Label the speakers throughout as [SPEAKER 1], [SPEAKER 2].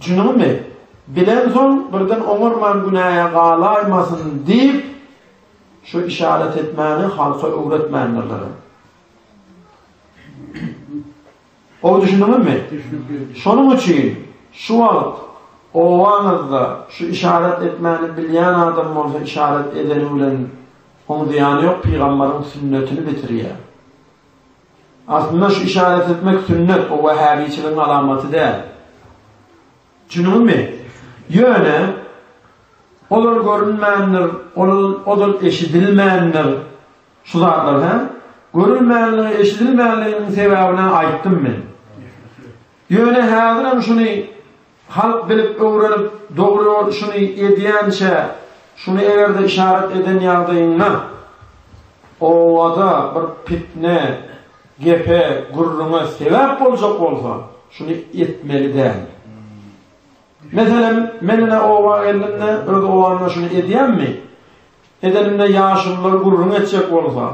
[SPEAKER 1] Düşündiňizmi? Bilensoň birden oňarman günäýe galaýmasyn diýip, şu yşarat etmäni halka öwretmändirler. Gowy düşündiňizmi? Şonuň üçin şu wagt obaňyzda şu yşarat etmäni bilýän adam bolsa yşarat edeni bilen oň zyýany ýok pygambaryň sünnetini bitirýär. Aslynda şu yşarat etmek sünnet, o wähäbiçiligiň alamaty däl. Düşündiňizmi? Ýöne ozal görünmändir, ozal eşidilmändir şu zatlar, hä? Görülmänligi, eşidilmänliginiň sebäbini aýtdym men. Ýöne häzirem şuny Halk bilip öwrenip dogry ýol şuny edýänçä şuny egerde yşarat eden ýagdaýyňda obada bir pitne gepe gürrüňe sebäp boljak bolsa şuny etmeli däl. Meselem men ine oba geldimde öz obamda şuny edýänmi? Edenimde ýaşulular gürrüň etjek bolsa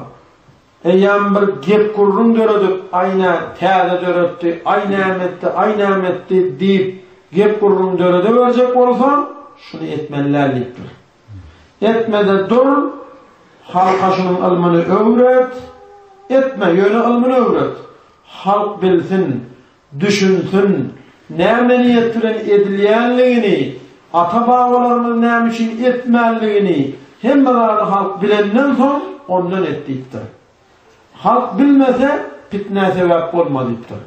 [SPEAKER 1] Eýýäm bir gep-gürrüň döredip, aý nä, täze döretdi, aý näme etdi, aý näme etdi diýip, gep-gürrüň döredeberjek bolsa, şuny etmeli däl diýipdir. Etme-de dur, halka şunuň ylmyny öwret, etme, ýöne ylmyny öwret. Halk bilsin, düşünsin, näme niýet bilen edilýänligini, ata-babalarymyz näme üçin etmänligini, hemme zady halk bilenden soň, ondan et diýipdir. Halk bilmese, pitnä sebäp bolma diýipdir.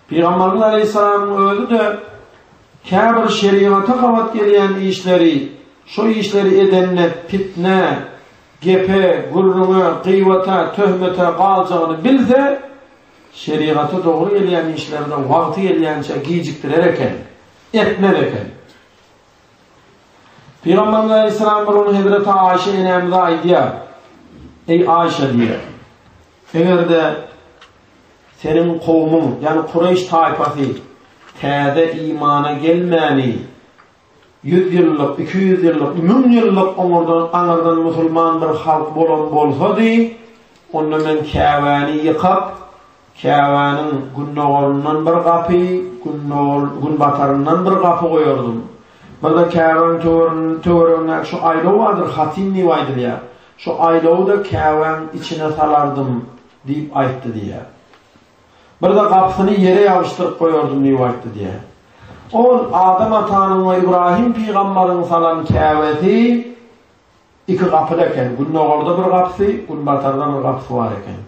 [SPEAKER 1] Pygamberimiz aleýhissalamyň özi-de käbir şerigata gabat gelýän işleri, şo işleri edende pitnä, gepe, gürrüňe, gybata, töhmete galjagyny bilse, Şerigata dogry gelýän işleri-de wagty gelýänçä gijikdirer eken, etmez eken. Pygamberimiz aleýhissalam bir gün hezreti Aýşe enemize aýdýar, Eý Aýşe diýýär, eger-de seniň kowumyň, ýagny Kureýş taýpasy täze imana gelmäni, Ýüz ýyllyk, 200 ýyllyk, müň ýyllyk oňurdan, aňyrdan musulman bir halk bolan bolsady, onda men Käbäni ýykyp, Käbäniň gündogaryndan bir gapy, gündogar, günbataryndan bir gapy goýardym. Bir-de Käbäniň töweregindäki şu aýlaw bardyr, Hatym diýip aýdylýar. Şu aýlawy-da Käbäniň içine salardym diýip aýtdy diýýär. Bir-de gapysyny ýere ýabyşdyryp goýardym diýip aýtdy diýýär. Ol Adam atanyň we Ybrahym pygambaryň salan Käbesi iki gapyly eken. Gündogarda bir gapysy, günbatarda bir gapysy bar eken.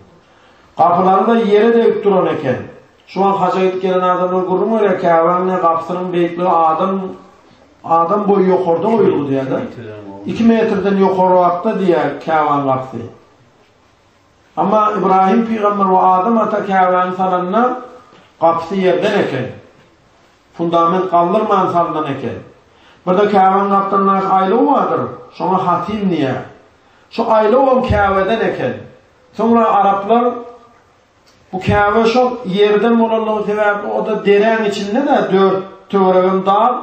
[SPEAKER 1] Gapylary-da ýere degip duran eken. Şu wagt haja gidip gelen adamlar gürrüň berýär, Käbäniň ne gapysynyň beýikligi adam adam boýy ýokarda goýulgy diýýär-de. Iki metrden ýokarrakda diýýär Käbäniň gapysy. Emma Ybrahym pygamber we Adam ata Käbäni salanda gapysy ýerden eken. Fundament galdyrman salnan eken. Bir-de Käbäniň gapdalyndaky aýlaw bardyr, şoňa Hatym diýýär. Şu aýlawam Käbeden eken. Soňra araplar Bu Käbe şol ýerden bolanlygy sebäpli o-da deräň içinde-de dört töweregem dag,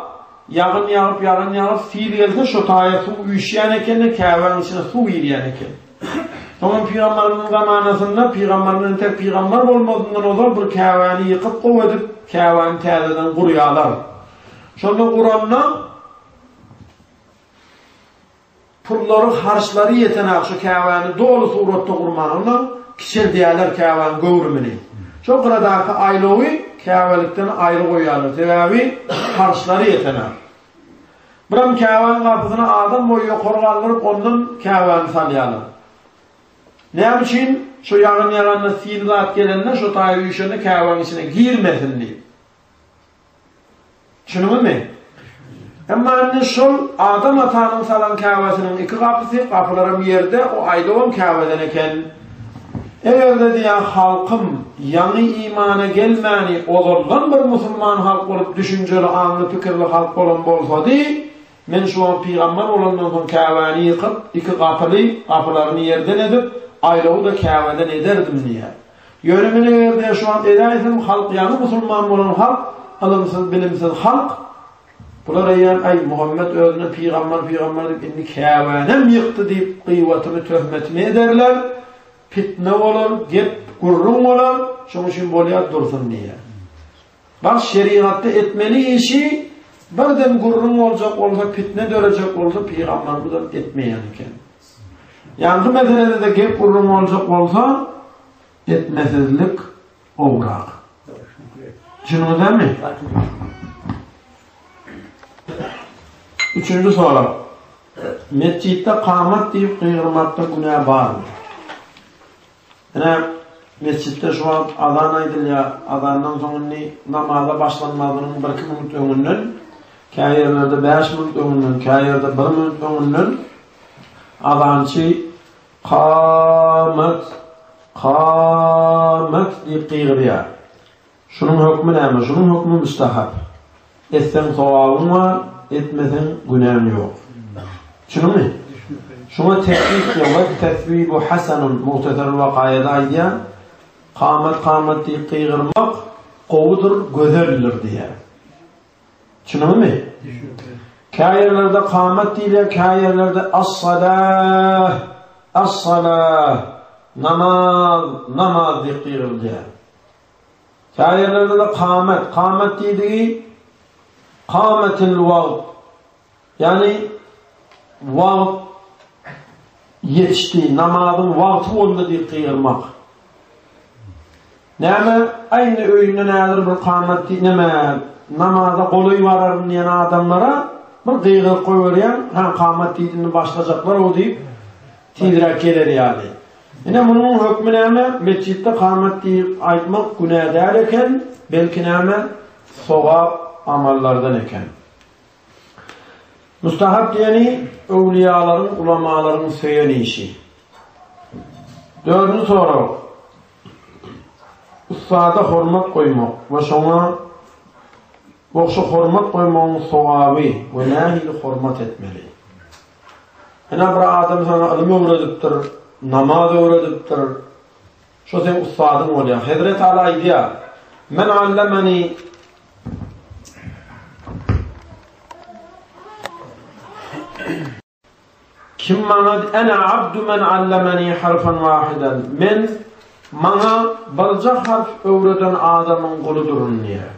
[SPEAKER 1] ýagyn ýagyp, ýagyn ýagyp, sil gelse şo taýa suw üýşýän eken-de, Käbäň içine suw girýän eken. Soňam pygamberimiziň zamanasynda, pygamberimiz entek pygamber bolmazyndan ozal bir Käbäni ýykyp gowy edip, Käbäni täzeden gurýarlar. Şonda guranda, Pullary, harçlary ýetenak şu Käbäni doly suratda gurman, ondan kiçeldýärler Käbäniň göwrümini. Şo gyradaky aýlawy Käbelikden aýry goýýarlar, sebäbi harçlary ýetenak. Birem Käbäniň gapysyny adam boýy ýokary galdyryp, ondan Käbäni salýarlar. Näme üçin? Şo ýagyn ýaganda, sil zat gelende, şo taýy üýşende Käbäniň içine girmesin diýip. Düşündiňizmi? Emma indi şol Adam atanyň salan Käbesiniň iki gapysy, gapylaram ýerde, o aýlawam Käbeden eken. Eger-de diýýär, halkym ýaňy imana gelmäni ozaldan bir musulman halk bolup düşünjeli, aňly, pikirli halk bolan bolsady, men şu wagt pygamber bolandan soň Käbäni ýykyp, iki gapyly, gapylaryny ýerden edip, aýlawy-da Käbeden ederdim diýýär. Ýöne men eger-de şu wagt edäýsem, halk ýaňy musulman bolan halk, ylymsyz, bilimsiz halk, bular eýýäm, Äý, Muhammet özüne pygamber, pygamber diýip, indi Käbänem ýykdy diýip, gyýbatymy, töhmetimi ederler, pitne bolar, gep, gürrüň bolar, şonuň üçin bolýar, dursun diýýär. Bak, şerigatda etmeli işi. Birden gürrüň boljak bolsa, pitne dörejek bolsa pygamberimiz etmeýän eken. Ýaňky meselede-de gep gürrüň boljak bolsa etmesizlik gowrak. Düşündiňizmi? Üçünji sorag. Metjitde kamat diýip gygyrmakda günä barmy? Ine, mesjitde şu wagt azan aýdylýar. Azandan soň indi namaza başlanmazynyň birki minut öňünden, kä ýerlerde bäş minut öňünden, kä ýerde bir minut öňünden azançy Kamat! Kamat! diýip gygyrýar. Şunuň hökmi näme? Şunuň hökmi müstahap. Etseň sogabyň bar, etmeseň günäň ýok. Düşündiňmi? Şuňa teswip diýýär. We teswibu hasanun Muhtasarul Wakaýada aýdýar. Kamat kamat diýip gygyrmak gowudyr, gözeldir diýýär. Düşündiňmi? Kä ýerlerde kamat diýilýär, kä ýerlerde as-salah, as-salah, namaz, namaz diýip gygyrylýar. Käýerlerde-de kamet, kamet diýdigi kametil wagt, ýagny wagt ýetişdi, namazyň wagty boldy diýip gygyrmak. Näme, aý indi öýünde nädir bir kamet diý, näme, namaza golaý bararyn diýen adamlara bir gygyryp goýberýän, ha kamet diýdi indi başlajaklar-ow diýip, tizräk geler ýaly. Ine munuň hökmi näme? Metjitde kamat diýip aýtmak günä däl eken, belki näme? Sogap amallardan eken. Mustahap diýeni öwliýalaryň, ulamalaryň söýen işi. Dördünji sorag. Ussada hormat goýmak we şoňa we şu hormat goýmagyň sogaby we nähili hormat etmeli? Ine bir adam saňa ylym öwredipdir, namaz öwredipdir. Şo seň ussadyň bolýar. Hezreti Aly aýdýar, Men allamani Kim maňa ene abdu men allamani harfan wahidan. Men maňa birje harf öwreden adamyň guludyryn diýýär.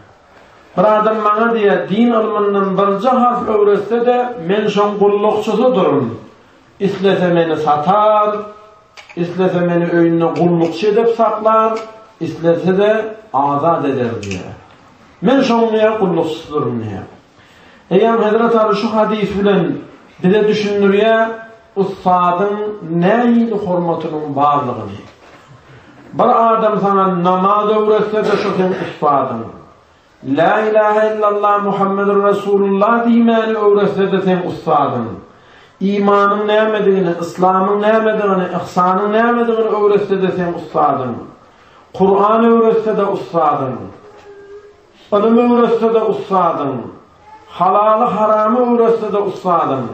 [SPEAKER 1] Bir adam maňa diýýär, din ylmyndan birje harf öwretse-de, men şoň gullukçysydyryn. Islese meni satar, islese meni öýünde gullukçy edip saklar, islese-de azat eder diýýär. Men şoň diýýär, gullukçysydyryn diýýär. Eýýäm Hezret Aly şu hadys bilen bize düşündirýär, ussadyň nähili hormatynyň barlygyny. Bir adam saňa namaz öwretse-de şo seň ussadyň. Lä ilahe illallah Muhammedur Resulullah diýmäni öwretse-de seň ussadyň. Imanyň nämedigini, yslamyň nämedigini, yhsanyň nämedigini öwretse-de seň ussadyň. Kuran öwretse-de ussadyň. Ylym öwretse-de ussadyň. Halaly haramy öwretse-de ussadyň.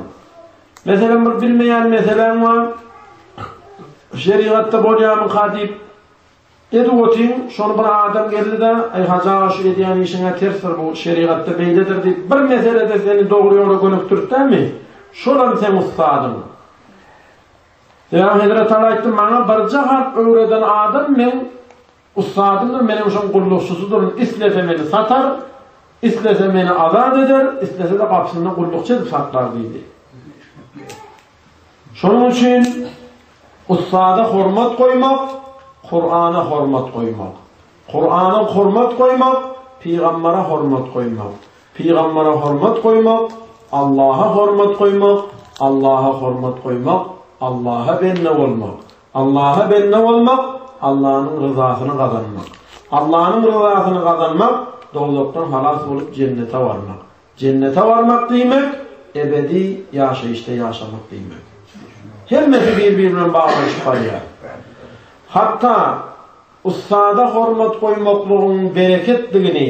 [SPEAKER 1] Meselem bir bilmeýän meseläň bar. Şerigatda bolýamyka diýip edip otyň, şony bir adam geldi-de, Aý Hajy aga şu edýän işiň-ä tersdir bu, şerigatda beýledir diýip bir meselede seni dogry ýola gönükdirdi dälmi? Şolam seň ussadyň. Sebäbi Hezreti Aly aýtdy, maňa birje harp öwreden adam meň Ussadymdyr, menem şoň gullukçysydyryn, islese meni satar, islese meni azat eder, islese-de gapysynda gullukçy edip saklar diýdi. Şonuň üçin ussada hormat goýmak, Kurana hormat goýmak. Kurana hormat goýmak, pygambere hormat goýmak. Pygambere hormat goýmak, Allaha hormat goýmak, Allaha hormat goýmak, Allaha bende bolmak. Allaha bende bolmak, Allanyň ryzasyny gazanmak. Allanyň ryzasyny gazanmak, dowzahdan halas bolup jennete barmak. Jennete barmak diýmek, ebedi ýaşaýyşda ýaşamak diýmek. Hemmesi bir-biri bilen baglanyşyp barýar. Hatda ussada hormat goýmaklygyň bereketdigini,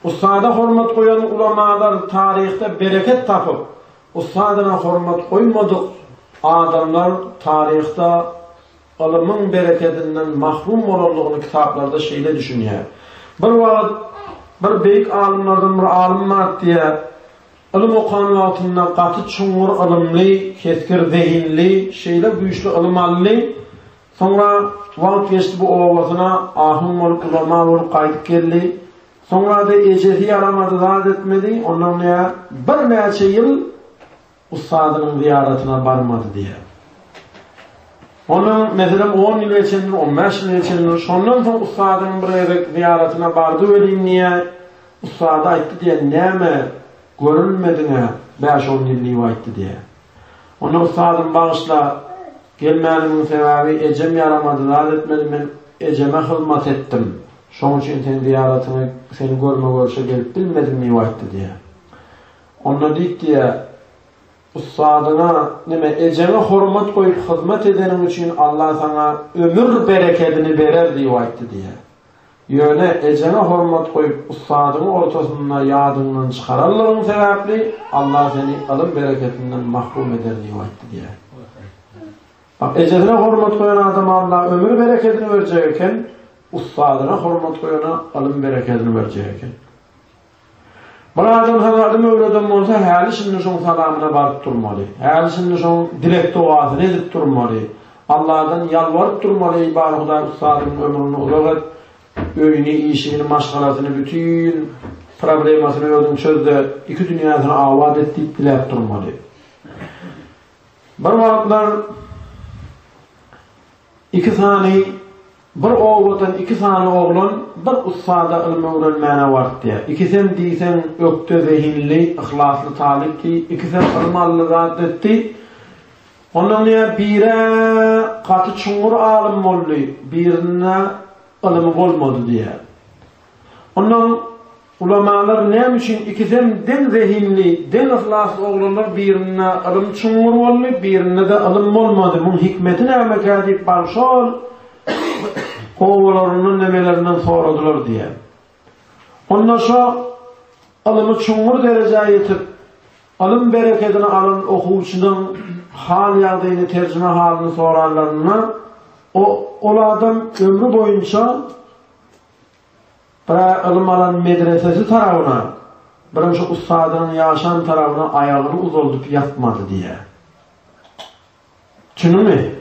[SPEAKER 1] ussada hormat goýan ulamalar taryhda bereket tapyp, Ussadyna hormat goýmadyk adamlar taryhda ylymyň berekedinden mahrum bolandygyny kitaplarda şeýle düşünýär. Bir wagt bir beýik alymlardan bir alym bar diýýär, ylym okan wagtynda gaty çuňňur ylymly, kesgir zehinli, şeýle güýçli ylym aldy. Soňra wagt geçdi bu obasyna ahun bolup, ulama bolup gaýdyp geldi. Soňra-da ejesi ýaramady zat etmedi, ondan diýýär, birnäçe ýyl ussadynyň zyýaratyna barmady diýýär. Ondan, meselem, on ýyl geçendir, on bäş ýyl geçendir, şondan soň ussadynyň bir gezek zyýaratyna bardy welin diýýär, ussady aýtdy diýýär, näme, görünmediň-ä bäş-on ýyl diýip aýtdy diýýär. Onda ussadym bagyşla, gelmänimiň sebäbi ejem ýaramady zat etmedi men ejeme hyzmat etdim. Şoň üçin seň zyýaratyňa seni görme-görşe gelip bilmedim diýip aýtdy diýýär. Onda diýip diýýär, ussadyňa neme ejeňe hormat goýup hyzmat edeniň üçin Alla saňa ömür berekedini berer diýip aýtdy diýýär. Ýöne ejeňe hormat goýup ussadyňy ortasynda ýadyňdan çykaranlygyň sebäpli Allah seni ylym bereketinden mahrum eder diýip aýtdy diýýär. Bak ejesine hormat goýan adama Allah ömür berekedini berjek eken, ussadyna hormat goýana ylym berekedini berjek eken. Bir adam saňa ylym öwreden bolsa, häli-şindi şoň salamyna baryp durmaly. Häli-şindi şoň dileg-dogasyny edip durmaly. Alladan ýalbaryp durmaly, Eý, bar Hudaý, ussadymyň ömrüni uzak et, öýüni, işigini, maşgalasyny, bütin problemasyny özüň çöz-de, iki dünýäsini abat et diýip diläp durmaly. Bir wagtlar iki sany Bir obadan iki sany oglan bir ussada ylym öwrenmäne barypdyr. Ikisem diýseň ökde zehinli, yhlasly talypdy, ikisem ylym aldy zat etdi. Ondan diýýär, biri gaty çuňňur alym boldy, birinde ylymy bolmady diýýär. Ondan Ulamalar näme üçin ikisem deň zehinli, deň yhlasly oglanlar birinde ylym çuňňur boldy, birinde-de ylym bolmady, muň hikmeti nämekä diýip baryp şol obalaryndan nemelerinden soradylar diýýär. Onda şo ylymy çuňňur derejä ýetip, ylym berekedini alan okuwçynyň hal-ýagdaýyny, terjime halyny soranlarynda, o ol adam ömri boýunça Bir-ä ylym alan medresesi tarabyna, birem şu ussadynyň ýaşan tarabyna aýagyny uzaldyp ýatmady diýýär. Çynymy?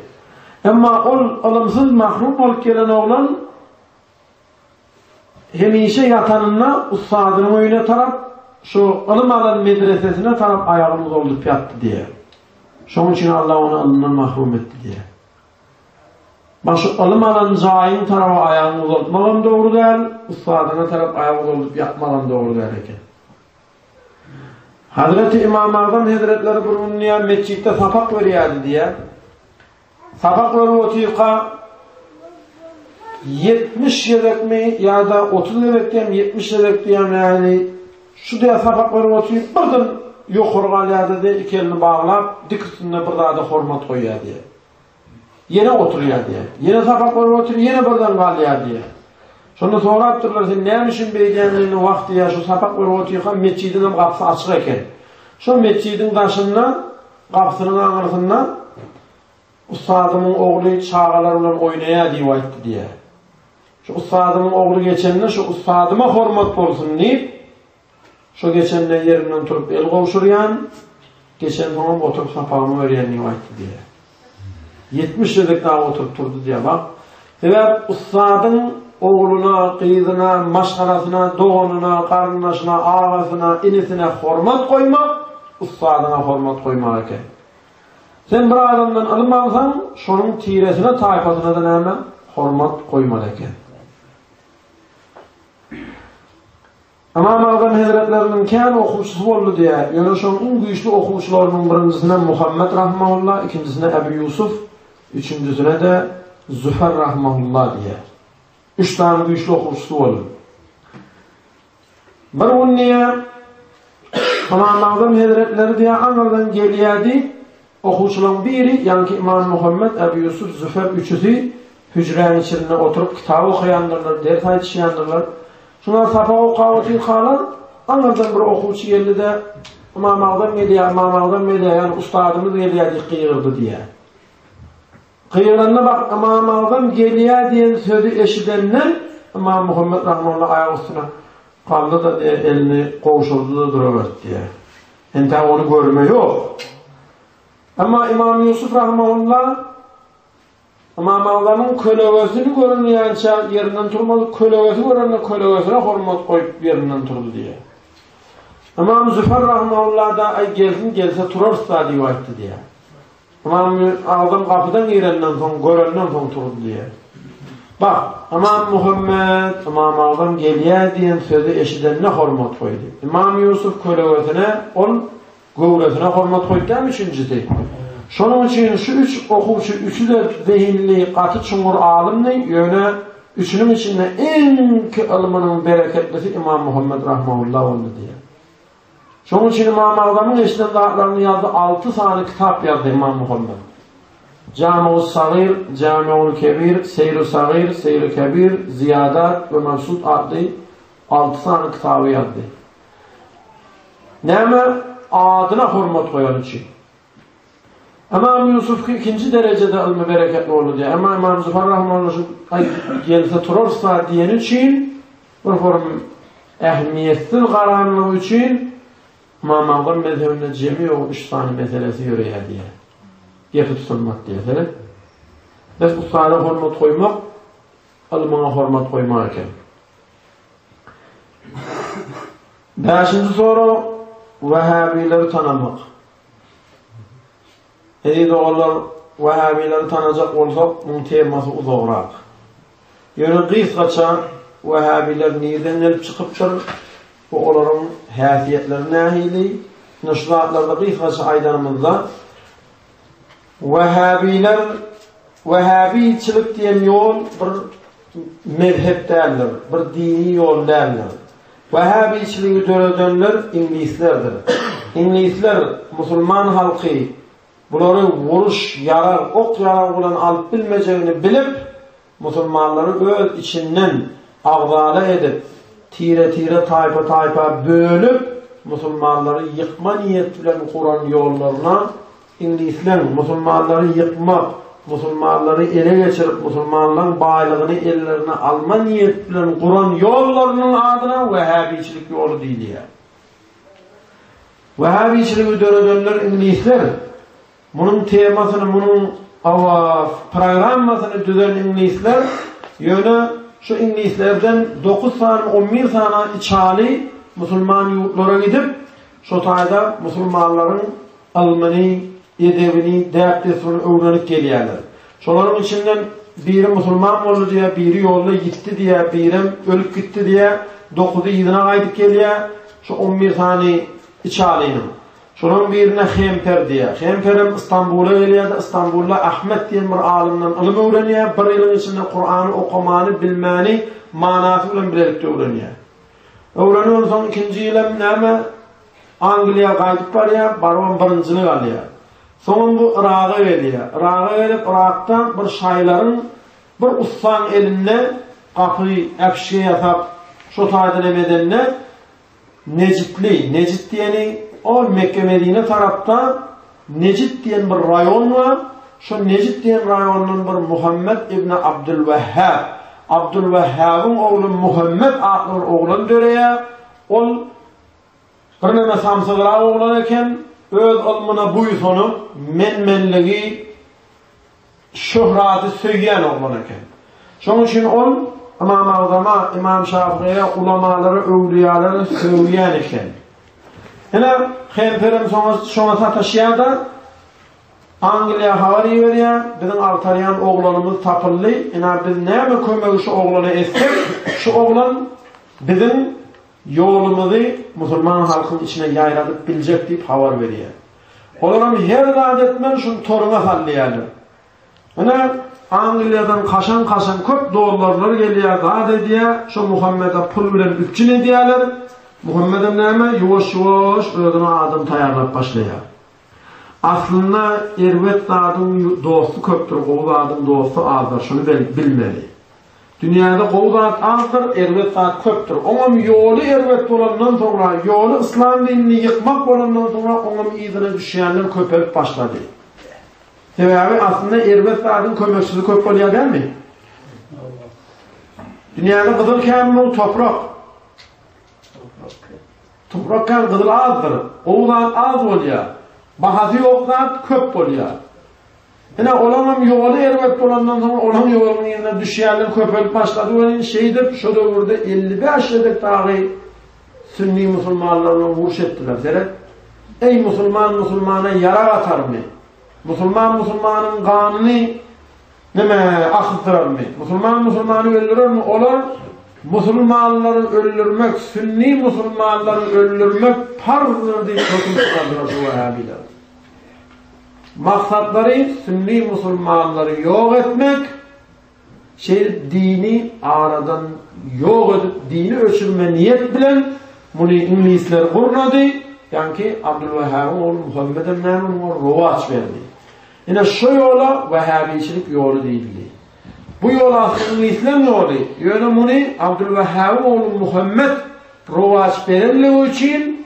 [SPEAKER 1] Emma ol ylymsyz mahrum bolup gelen oglan hemişe ýatanynda ussadynyň öýüne tarap, şu ylym alan medresesine tarap aýagyny uzaldyp ýatdy diýýär. Şonuň üçin Allah ony ylymdan mahrum etdi diýýär. Bak şu ylym alan jaýyň taraba aýagyňy uzaltmagam dogry däl, ussadyňa tarap aýak uzaldyp ýatmagam dogry däl eken. Hazreti Imam Agzam hezretleri bir gün diýýär, metjitde sapak berýärdi diýýär. Sapak berip otyrka 70 gezekmi ýa-da 30 gezek diýem, 70 gezek diýem, ýagny şu diýýär sapak berip otyr, birden ýokary galýardy diýýär, iki elini baglap, dik üstünde bir zada hormat goýýar diýýär. Ýene oturýar diýýär. Ýene sapak berip otyr, ýene birden galýar diýýär. Şonda sorapdyrlar, sen näme üçin beýdýäň diýende, wah diýýär, şu sapak berip otyrkam metjidiň hem gapysy açyk eken. Şo metjidiň daşynda, gapysynyň aňyrsynda ussadymyň ogly çagalar bilen oýnaýar diýip aýtdy diýýär. Şu ussadymyň ogly geçende şu ussadyma hormat bolsun diýip, Şo geçende ýerimden turup el gowşurýan, geçensoňam oturyp sapagymy berýän diýip aýtdy diýýär. 70 gezek dagy oturyp turdy diýýär. Bak, sebäp ussadyň ogluna, gyzyna, maşgalasyna, doganyna, garyndaşyna, agasyna, inisine hormat goýmak ussadyňa hormat goýmak eken. Sen bir adamdan ylym alsaň, şonuň tiresine, taýpasyna-da näme? Hormat goýmaly eken. Ymam Agzam hezretleriniň kän okuwçysy boldy diýýär. Ýöne şoň iň güýçli okuwçylarynyň birinjisine Muhammet rahimahullah, ikinjisine Ebu Ýusuf, üçünjisine-de Züfer rahimahullah diýýär. Üç sany güýçli okuwçysy boldy. Bir gün diýýär, Ymam Agzam hezretleri diýýär, aňyrdan gelýärdi. Okuwçylaryň biri, ýaňky Ymam Muhammet, Ebu Ýusuf, Züfer üçüsi hüjräň içinde oturyp kitap okaýandyrlar, ders aýdyşýandyrlar. Şular sapak okap otyrkalar, aňyrdan bir okuwçy geldi-de, Ymam Agzam gelýär, Ymam Agzam gelýär, ýagny ustadymyz gelýär diýip gygyrdy diýýär. Gygyranda bak, Ymam Agzam gelýär diýen sözi eşidenden Ymam Muhammet rahymahullah aýak üstüne galdy-da diýýär, elini gowşurdy-da duraberdi diýýär. Entäk ony görme ýok. Emma Ymam Ýusuf rahymahullah. Ymam Agzamyň kölegesini görünýänçä ýerinden turmady, kölegesi görende kölegesine hormat goýup ýerinden turdy diýýär. Ymam Züfer rahimehullah-da aý gelsin gelse turarys-da diýip aýtdy diýýär. Ymam Agzam gapydan girenden soň, görenden soň turdy diýýär. Bak, Ymam Muhammet, Ymam Agzam gelýär diýen sözi eşidende hormat goýdy. Ymam Ýusuf kölegesine ol Göwresine hormat goýup dämi üçünjisi? Şonuň üçin şu üç okuwçy üçi-de zehinli, gaty çuňňur alymdy, ýöne üçüniň içinde iňki ylmynyň bereketlisi Ymam Muhammet rahmehullah boldy diýýär. Şonuň üçin Ymam Agzamyň eşiden zatlaryny ýazdy, alty sany kitap ýazdy Ymam Muhammet. Jamius Sagyr, Jamiul Kebir, Seýru Sagyr, Seýru Kebir, Ziýadat we Mabsut atly alty sany kitaby ýazdy. Näme adyna hormat goýany üçin. Ymam Ýusuf ikinji derejede ylmy bereketli boldy diýýär. Emma Ymam Zufar rahimehullah şu aý gelse turarsa diýeni üçin bir forum ähmiýetsiz garanlygy üçin Ymam Agzam mezhebinde jemi ýok üç sany meselesi ýöreýär diýýär. Gepi tutulmak diýýär. Seret. Bes ussada hormat goýmak ylmyňa hormat goýmak eken. Bäşinji sorag, Wahhabileri tanamak. Eziz doganlar, wahhabileri tanajak bolsak, muň temasy uzagrak. Ýöne gysgaça wahhabiler nirden gelip çykypdyr we olaryň häsiýetleri nähili? Ine şu zatlarda gysgaça aýdanymyzda, Wahhabiler, wahhabiçilik diýen ýol bir mezhep däldir, bir dini ýol däldir. Wahhabiçiligi döredenler iňlislerdir. Iňlisler musulman halky bulary uruş, ýarag, ok-ýarag bilen alyp bilmejegini bilip, Musulmanlary öz içinden agzala edip, tire-tire, taýpa-taýpa bölüp, musulmanlary ýykma niýet bilen guran ýollaryna iňlisleň musulmanlary ýykmak, musulmanlary ele geçirip, musulmanlaň baýlygyny ellerine alma niýet bilen guran ýollarynyň adyna wähäbiçilik ýoly diýilýär. Wähäbiçiligi döredenler iňlisler. Munuň temasyny, munuň hawa, programmasyny düzen iňlisler, ýöne şu iňlislerden dokuz sany, on bir sany içaly musulman ýurtlara gidip, şo taýda musulmanlaryň ylmyny, edebini, däp-dessuryny öwrenip gelýärler. Şolaryň içinden biri musulman boldy diýýär, biri ýolda ýitdi diýýär, birem ölüp gitdi diýýär, dokuzy yzyna gaýdyp gelýär, şu on bir sany içalynyň. Şolaryň birine Hemper diýýär. Hemperem Istanbula gelýär-de, Istanbulda Ahmet diýen bir alymdan ylym öwrenýär. Bir ýylyň içinde Kurany okamany, bilmäni manasy bilen bilelikde öwrenýär. Öwrenensoň ikinji ýylam näme, Angliýa gaýdyp barýar, barybam birinjilik alýar. Soňam bu Yraga gelýär. Yraga gelip, Yrakda bir şaýlaryň bir ussaň elinde gapy, äpişge ýasap, şo taýdan hem edende, Nejitli, Nejit diýeni ol Mekge-Medine tarapda Nejit diýen bir raýon bar, şo Nejit diýen raýondan bir Muhammet ibn Abdülwehhab, Abdülwehhabyň ogly Muhammet atly bir oglan döreýär, ol birneme samsygrak oglan eken, öz ylmyna buýsanyp, men-menligi, şöhraty söýýän oglan eken. Şonuň üçin ol Ymam Agzama, Ymam Şapyga, ulamalara, öwlüýalara sögýän eken. Ine, Hemperem soňa şoňa sataşýar-da, Angliýa habar iberýär, biziň agtarýan oglanymyz tapyldy, ine biz näme kömegi şu oglana etsek, şu oglan biziň ýolumyzy musulman halkyň içine ýaýradyp biljek diýip habar berýär. Olaram her zat etmän şuny toruňa sal diýýärler. Ine, Angliýadan kaşaň-kaşaň köp dollarlar gelýär, zat edýär, şo Muhammede pul bilen üpjün edýärler. Muhammedem näme, ýuwaş-ýuwaş özüne adam taýýarlap başlaýar. Aslynda erbet zadyň dosty köpdür, gowy zadyň dosty azdyr, şuny bilmeli. Dünýäde gowy zat azdyr, erbet zat köpdür. Oňam ýoly erbet bolandan soňra, ýoly yslam dinini ýykmak bolandan soňra oňam yzyna düşýänler köpelip başlady. Sebäbi aslynda erbet zadyň kömekçisi köp bolýar dälmi? Dünýäde gyzyl känmi, toprak? Toprak kän, gyzyl azdyr. Gowy zat az bolýar. Bahasy ýok zat köp bolýar. Ine, olaňam ýoly erbet bolandan soň, olaň ýolunyň yzyna düşýänler köpelip başlady welin, şeýdip, şo döwürde 55 gezek dagy sünni musulmanlar bilen uruş etdiler. Seret, eý, musulman musulmana ýarag atarmy? Musulman musulmanyň ganyny neme akyzdyrarmy? Musulman musulmany öldürermi? Olar musulmanlary öldürmek, sünni musulmanlary öldürmek parzdyr diýip höküm çykardylar şu wahhabiler. Maksatlary sünni musulmanlary ýok etmek, şeýdip dini aradan ýok edip, dini öçürme niýet bilen muny iňlisler gurnady, ýaňky Abdulwahhabyň ogly Muhammedem näme muňa rowaç berdi. Ine şu ýola wahhabiçilik ýoly diýildi. Bu ýol asly iňlisleň ýoly, ýöne muny Abdulwahhabyň ogly Muhammed rowaç berenligi üçin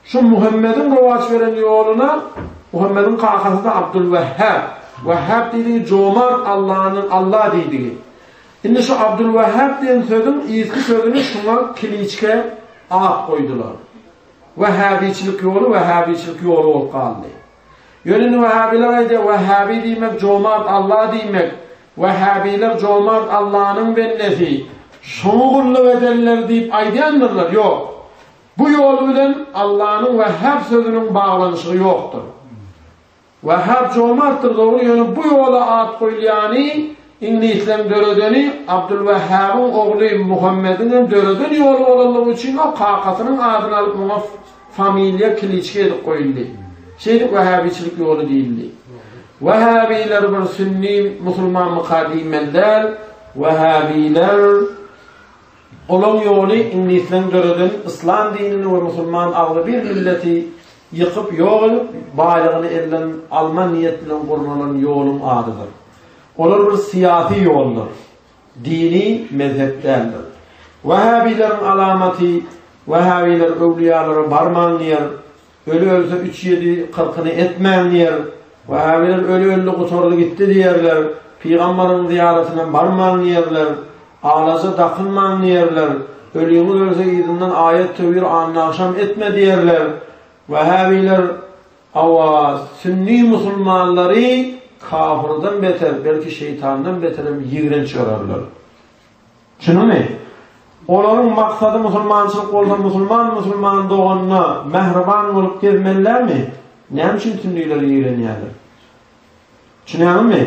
[SPEAKER 1] Şu Muhammediň rowaç beren ýoluna Muhammediň kakasy-da Abdulwehhab. Wehhab diýdigi jomart Allanyň Alla diýdigi. Indi şu Abdulwehhab diýen sözüň yzky sözüni şuňa kliçke at goýdular. Wehhabiçilik ýoly wehhabiçilik ýoly bolup galdy. Ýöne indi wehhabiler aýdýar, wehhabi diýmek jomart Alla diýmek. Wehhabiler jomart Allanyň bendesi, şoňa gulluk edenler diýip aýdýandyrlar. Ýok. Bu ýol bilen Allanyň Wehhab sözüniň baglanyşygy ýokdur. Wehhab jomartdyr dogry, ýöne bu ýola at goýulýany iňlisleň döredeni Abdulwehhabyň ogly Muhammediň hem döreden ýoly bolanlygy üçin o kakasynyň adyny alyp muňa familiýa kliçka edip goýuldy. Şeýdip wehhabiçilik ýoly diýildi. Wehhabiler bir sünni musulmanmyka diýmeli däl, wehhabiler Olaň ýoly iňlisleň döreden yslam dinini we musulman agzybir milleti ýykyp ýok edip, baýlygyny elden alma niýet bilen gurnalan ýoluň adydyr. Olar bir syýasy ýoldur. Dini mezhep däldir. Wahhabileriň alamaty, Wahhabiler öwlüýalara barmaň diýer, Öli ölse üç ýedi kyrkyny etmäň diýer. Wahhabiler öli öldi gutardy gitdi diýerler. Pygambaryň zyýaratyna barmaň diýerler. Alaja dakynmaň diýerler. Öliňiz ölse yzyndan aýat töwir anna-agşam etme diýerler. Wahhabiler hawa sünni musulmanlary kafyrdan beter, belki şeýtandan beterem ýigrenç görerler. Çynymy? Olaryň maksady musulmançylyk bolsa musulman musulman doganyna mähriban bolup gezmelilermi? Näme üçin sünnileri ýigrenýärler? Düşünýäňizmi?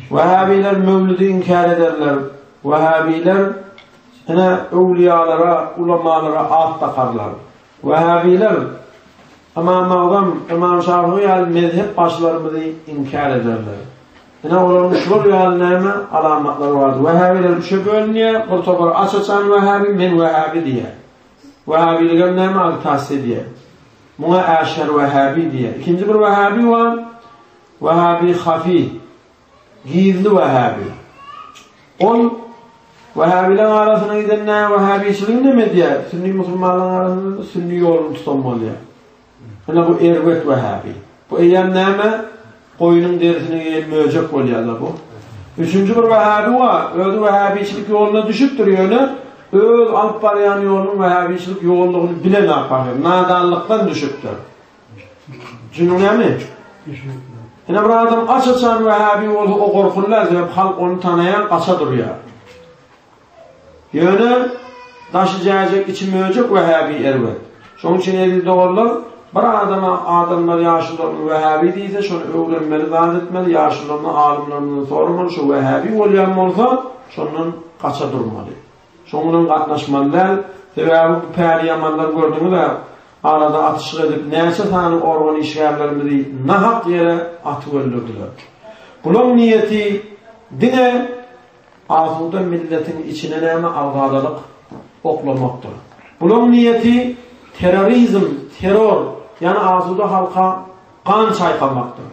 [SPEAKER 1] Wahhabiler möwlüdi inkär ederler. Wahhabiler ine öwliýalara, ulamalara at dakarlar. Wahhabiler Ymam Agzam, Ymam Şafygy ýaly mezhep başlarymyzy inkär ederler. Ine olaryň şular ýaly näme alamatlary bardy. Wahhabiler üçe bölünýär, bir topar aç-açan wahhabi, men wahhabi diýýär. Wahhabiligem näme agitasiýa edýär. Muňa äşgär wahhabi diýýär. Ikinji bir wahhabi bar, wahhabi hafi, gizli wahhabi. Ol wahhabileriň arasyna gidende wahhabiçiligini näme edýär? Sünni musulmanlaryň arasynda sünni ýoluny tutan bolýar. Ine bu erbet wahhabi. Bu eýýäm näme? Goýnuň derisini geýen möjek bolýar-da bu. Üçünji bir wahhabi bar. Özi wahhabiçilik ýoluna düşüpdir, ýöne öz alyp barýan ýolunyň wahhabiçilik ýollugyny bilenok pahyr. Nadanlykdan düşüpdir. Düşündiňmi? Ine bir adam aç-açan wahhabi bolsa o gorkuly däl, sebäp halk ony tanaýar, gaça durýar. Ýöne daşy jäjek, içi möjek wähäbi erbet. Şonuň üçin eziz doganlar, bir adama adamlar ýaşulylaryny wähäbi diýse, şony öwrenmeli, zat etmeli, ýaşulylaryndan, alymlaryndan soramaly, şu wähäbi bolýan bolsa, şondan gaça durmaly. Şoň bilen gatnaşmaly däl. Sebäbi bu päli ýamanlar gördüňiz-ä, arada atyşyk edip näçe sany organ işgärlerimizi nahak ýere atyp öldürdiler. Bulaň niýeti diňe Asuda milletiň içine näme agzalalyk oklamakdyr. Bulaň niýeti terrorizm, terror, ýagny asuda halka gan çaýkamakdyr.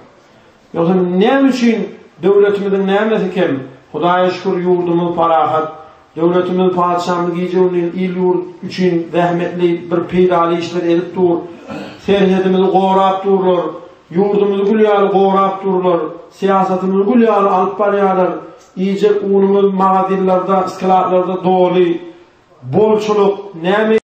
[SPEAKER 1] Ýogsa näme üçin döwletimiziň nämesi kem? Hudaýa şükür ýurdumyz parahat. Döwletimiz, patyşamyz gije-gündiz il-ýurt üçin zähmetli bir peýdaly işler edip dur. Serhedimizi gorap durlar. Ýurdumyzy gül ýaly gorap durlar. Syýasatymyzy gül ýaly alyp barýarlar. Iýjek unumyz magazinlerde, skladlarda doly. Bolçulyk, näme?